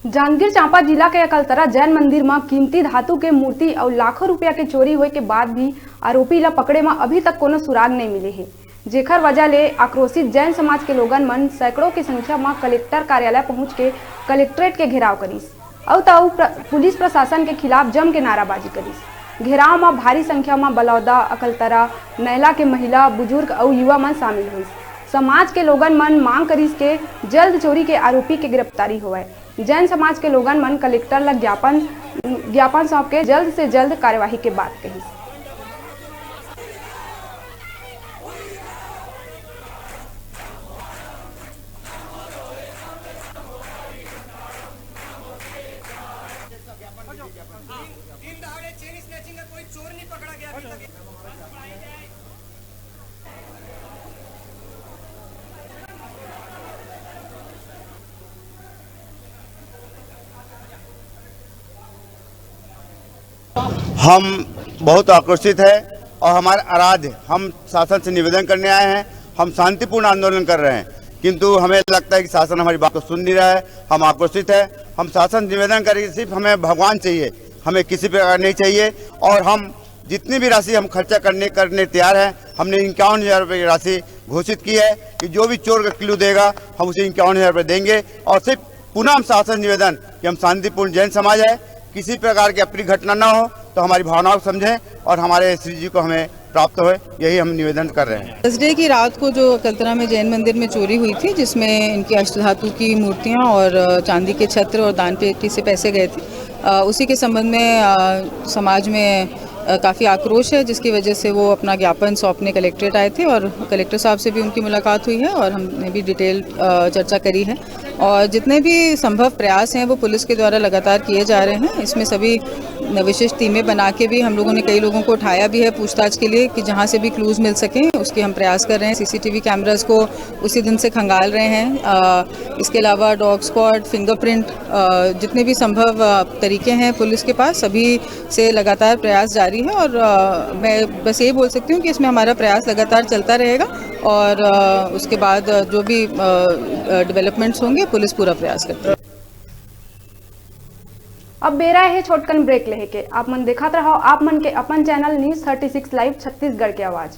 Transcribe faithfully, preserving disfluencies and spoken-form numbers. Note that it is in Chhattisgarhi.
जांजगीर चांपा जिला के अकलतरा जैन मंदिर म कीमती धातु के मूर्ति अउ लाखों रुपया के चोरी होए के बाद भी आरोपी ल पकड़े म अभी तक कोनो सुराग नइ मिले हे, जेखर वजह ले आक्रोशित जैन समाज के लोगन मन सैकड़ों के संख्या म कलेक्टर कार्यालय पहुंच के कलेक्ट्रेट के घेराव करिस। अउ त अउ प्र-, पुलिस प्रशासन के खिलाफ जम के नाराबाजी करिस। घेराव म भारी संख्या म बलौदा, अकलतरा, नैला के महिला, बुजुर्ग अउ युवा मन शामिल होइस। समाज के लोगन मन मांग करिस के जल्द चोरी के आरोपी के गिरफ्तारी होवय। जैन समाज के लोगन मन कलेक्टर ल ज्ञापन, ज्ञापन सौंप के जल्द से जल्द कार्यवाही के बात कहिस। दिन दहाड़े चेन स्नैचिंग का कोई चोर नहीं पकड़ा गया अभी तक। हम बहुत आक्रोशित है और हमारे आराध्य, हम शासन से निवेदन करने आए हैं। हम शांतिपूर्ण आंदोलन कर रहे हैं, किंतु हमें लगता है कि शासन हमारी बात को सुन नहीं रहा है। हम आक्रोशित है। हम शासन से निवेदन करेंगे, सिर्फ हमें भगवान चाहिए, हमें किसी प्रकार नहीं चाहिए। और हम जितनी भी राशि हम खर्चा करने करने तैयार हैं। हमने इक्यावन हज़ार रुपये की राशि घोषित की है कि जो भी चोर का क्लू देगा, हम उसे इक्यावन हज़ार रुपये देंगे। और सिर्फ पुनः हम शासन निवेदन कि हम शांतिपूर्ण जैन समाज है, किसी प्रकार की अप्रिय घटना ना हो, तो हमारी भावनाओं को समझें और हमारे श्री जी को हमें प्राप्त होए, यही हम निवेदन कर रहे हैं। थर्सडे की रात को जो अकलतरा में जैन मंदिर में चोरी हुई थी, जिसमें इनकी अष्टधातु की मूर्तियां और, अ, चांदी के छत्र और दान पेटी से पैसे गए थे, अ, उसी के संबंध में, अ, समाज में, अ, काफ़ी आक्रोश है, जिसकी वजह से वो अपना ज्ञापन सौंपने कलेक्ट्रेट आए थे और कलेक्टर साहब से भी उनकी मुलाकात हुई है और हमने भी डिटेल, अ, चर्चा करी है। और जितने भी संभव प्रयास हैं, वो पुलिस के द्वारा लगातार किए जा रहे हैं। इसमें सभी विशिष्ट टीमें बना के भी हम लोगों ने कई लोगों को उठाया भी है पूछताछ के लिए, कि जहाँ से भी क्लूज मिल सकें, उसके हम प्रयास कर रहे हैं। सीसीटीवी कैमरास को उसी दिन से खंगाल रहे हैं। अ, इसके अलावा डॉग स्क्वाड, फिंगरप्रिंट, अ, जितने भी संभव, अ, तरीके हैं पुलिस के पास, सभी से लगातार प्रयास जारी है और, अ, मैं बस यही बोल सकती हूँ कि इसमें हमारा प्रयास लगातार चलता रहेगा और, अ, उसके बाद, अ, जो भी, अ, अ, डेवलपमेंट्स होंगे, पुलिस पूरा प्रयास करती है। अब बेरा हे छोटकन ब्रेक लेहे के। आप मन देखत रहव आप मन के अपन channel news thirty six live Chhattisgarh के आवाज।